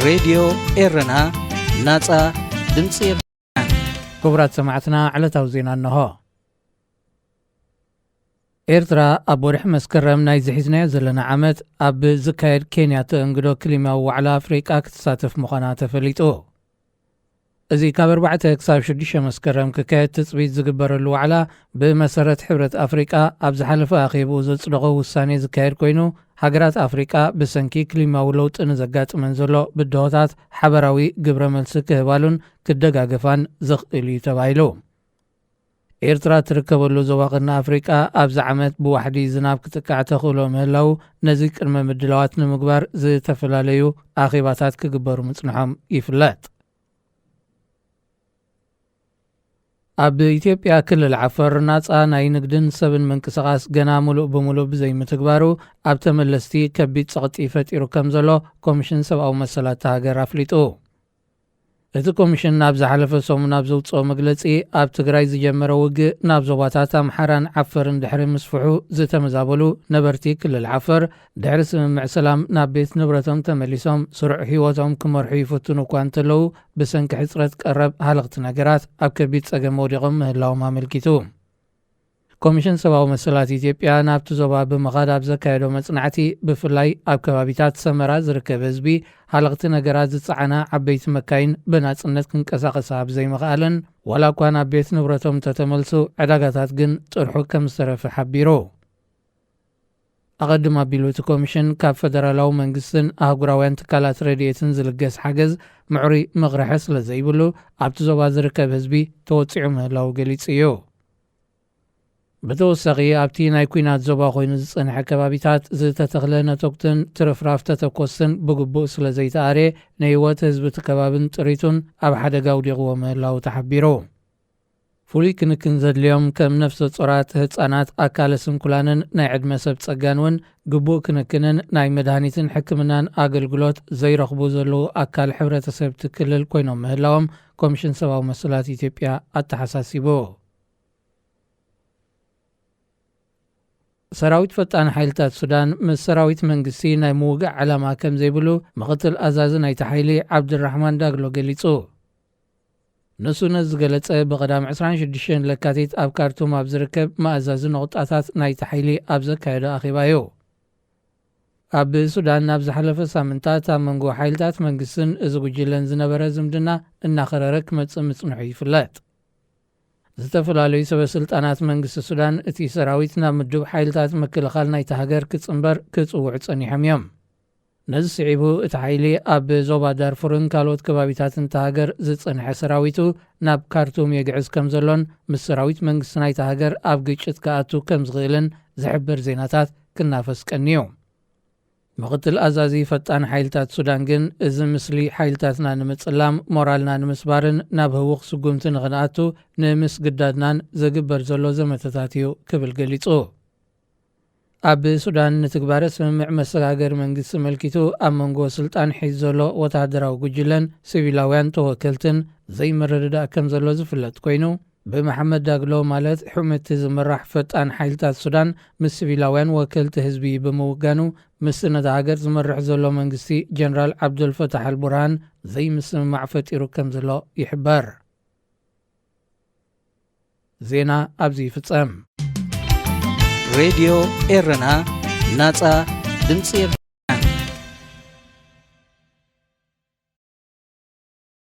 ሬድዮ ኤረና፣ ናጻ ድምጺ ኤርትራ። ክቡራት ሰማዕትና፣ ዕለታዊ ዜና እንሆ። ኤርትራ ኣብ ወርሒ መስከረም ናይዚ ሒዝናዮ ዘለና ዓመት ኣብ ዝካየድ ኬንያ ተእንግዶ ክሊማዊ ዋዕላ ኣፍሪቃ ክትሳተፍ ምዃና ተፈሊጡ። እዚ ካብ ኣርባዕተ ክሳብ ሽዱሽተ መስከረም ክካየድ ትጽቢት ዝግበረሉ ዋዕላ፣ ብመሰረት ሕብረት ኣፍሪቃ ኣብ ዝሓለፈ ኣኼብኡ ዘጽደቖ ውሳኔ ዝካየድ ኮይኑ፣ ሃገራት ኣፍሪቃ ብሰንኪ ክሊማዊ ለውጢ ንዘጋጥመን ዘሎ ብድሆታት ሓበራዊ ግብረ መልሲ ክህባሉን ክደጋገፋን ዘኽእል እዩ ተባሂሉ። ኤርትራ ትርከበሉ ዞባ ቀርኒ ኣፍሪቃ ኣብዚ ዓመት ብዋሕዲ ዝናብ ክትጥቃዕ ተኽእሎ ምህላው፣ ነዚ ቅድመ ምድላዋት ንምግባር ዝተፈላለዩ ኣኼባታት ክግበሩ ምጽንሖም ይፍለጥ። ኣብ ኢትዮጵያ ክልል ዓፈር ናጻ ናይ ንግድን ሰብን ምንቅስቓስ ገና ሙሉእ ብሙሉእ ብዘይምትግባሩ፣ ኣብ ተመለስቲ ከቢድ ጸቕጢ ፈጢሩ ከም ዘሎ ኮሚሽን ሰብኣዊ መሰላት እታ ሃገር ኣፍሊጡ። እቲ ኮሚሽን ኣብ ዝሓለፈ ሰሙን ኣብ ዘውጽኦ መግለጺ፣ ኣብ ትግራይ ዝጀመረ ውግእ ናብ ዞባታት ኣምሓራን ዓፈርን ድሕሪ ምስፍሑ፣ ዝተመዛበሉ ነበርቲ ክልል ዓፈር ድሕሪ ስምምዕ ሰላም ናብ ቤት ንብረቶም ተመሊሶም ስሩዕ ህይወቶም ክመርሑ ይፍትኑ እኳ እንተለዉ፣ ብሰንኪ ሕጽረት ቀረብ ሃለኽቲ ነገራት ኣብ ከቢድ ጸገም ወዲቖም ምህላዎም ኣመልኪቱ። ኮሚሽን ሰብኣዊ መሰላት ኢትዮጵያ ናብቲ ዞባ ብምኻድ ኣብ ዘካየዶ መጽናዕቲ፣ ብፍላይ ኣብ ከባቢታት ሰመራ ዝርከብ ህዝቢ፣ ሃለኽቲ ነገራት ዝጸዓና ዓበይቲ መካይን ብናጽነት ክንቀሳቐሳ ኣብ ዘይምኽኣለን፣ ዋላ እኳ ናብ ቤት ንብረቶም እንተተመልሱ፣ ዕዳጋታት ግን ጥርሑ ከም ዝተረፈ ሓቢሩ። ኣቐድም ኣቢሉ እቲ ኮሚሽን፣ ካብ ፈደራላዊ መንግስትን ኣህጉራውያን ትካላት ረድኤትን ዝልገስ ሓገዝ ምዕሩይ መቕርሒ ስለ ዘይብሉ፣ ኣብቲ ዞባ ዝርከብ ህዝቢ ተወጺዑ ምህላዉ ገሊጹ እዩ። ብተወሳኺ፣ ኣብቲ ናይ ኲናት ዞባ ኮይኑ ዝጸንሐ ከባቢታት፣ ዝተተኽለ ነተጉትን ትርፍራፍ ተተኮስትን ብግቡእ ስለ ዘይተኣርየ፣ ንህይወት ህዝቢ እቲ ከባብን ጥሪቱን ኣብ ሓደጋ ኣውዲቕዎ ምህላዉ ተሓቢሩ። ፍሉይ ክንክን ዘድልዮም ከም ነፍሰ ጾራት፣ ህጻናት፣ ኣካለ ስንኩላንን ናይ ዕድመ ሰብ ጸጋን እውን ግቡእ ክንክንን ናይ መድሃኒትን ሕክምናን ኣገልግሎት ዘይረኽቡ ዘለዉ ኣካል ሕብረተሰብ እቲ ክልል ኮይኖም ምህላዎም ኮሚሽን ሰብኣዊ መሰላት ኢትዮጵያ ኣተሓሳሲቡ። ሰራዊት ፈጣን ሓይልታት ሱዳን ምስ ሰራዊት መንግስቲ ናይ ምውጋእ ዕላማ ከም ዘይብሉ ምኽትል ኣዛዚ ናይቲ ሓይሊ ዓብድራሕማን ዳግሎ ገሊጹ። ንሱ ነዚ ዝገለጸ ብቐዳም ዕስራን ሽዱሽተን ለካቲት ኣብ ካርቱም ኣብ ዝርከብ መኣዛዚ ነቑጣታት ናይቲ ሓይሊ ኣብ ዘካየዶ ኣኼባ እዩ። ኣብ ሱዳን ኣብ ዝሓለፈ ሳምንታት ኣብ መንጎ ሓይልታት መንግስትን እዚ ጉጅለን ዝነበረ ዝምድና እናኸረረ ክመጽእ ምጽንሑ ይፍለጥ። ዝተፈላለዩ ሰበ ስልጣናት መንግስቲ ሱዳን፣ እቲ ሰራዊት ናብ ምዱብ ሓይልታት ምክልኻል ናይታ ሃገር ክጽንበር ክጽውዑ ጸኒሖም እዮም። ነዚ ስዒቡ፣ እቲ ሓይሊ ኣብ ዞባ ዳርፉርን ካልኦት ከባቢታትን እታ ሃገር ዝጸንሐ ሰራዊቱ ናብ ካርቱም የግዕዝ ከም ዘሎን ምስ ሰራዊት መንግስቲ ናይታ ሃገር ኣብ ግጭት ክኣቱ ከም ዝኽእልን ዝሕብር ዜናታት ክናፈስ ቀንዩ። ምኽትል ኣዛዚ ፈጣን ሓይልታት ሱዳን ግን፣ እዚ ምስሊ ሓይልታትና ንምጽላም፣ ሞራልና ንምስባርን ናብ ህዉኽ ስጉምቲ ንኽንኣቱ ንምስግዳድናን ዝግበር ዘሎ ዘመተታት እዩ ክብል ገሊጹ። ኣብ ሱዳን ንትግባረ ስምምዕ መሰጋገሪ መንግስቲ ኣመልኪቱ ኣብ መንጎ ስልጣን ሒዙ ዘሎ ወተሃደራዊ ጉጅለን ሲቪላውያን ተወከልትን ዘይምርድዳእ ከም ዘሎ ዝፍለጥ ኮይኑ፣ ብመሓመድ ዳግሎ ማለት ሑመቲ ዝምራሕ ፈጣን ሓይልታት ሱዳን ምስ ሲቪላውያን ወከልቲ ህዝቢ ብምውጋኑ፣ ምስቲ ነታ ሃገር ዝመርሕ ዘሎ መንግስቲ ጀነራል ዓብዱልፈታሕ ኣልቡርሃን ዘይምስምማዕ ፈጢሩ ከም ዘሎ ይሕበር። ዜና ኣብዚ ይፍጸም። ሬድዮ ኤረና፣ ናጻ ድምጺ ኤርትራ።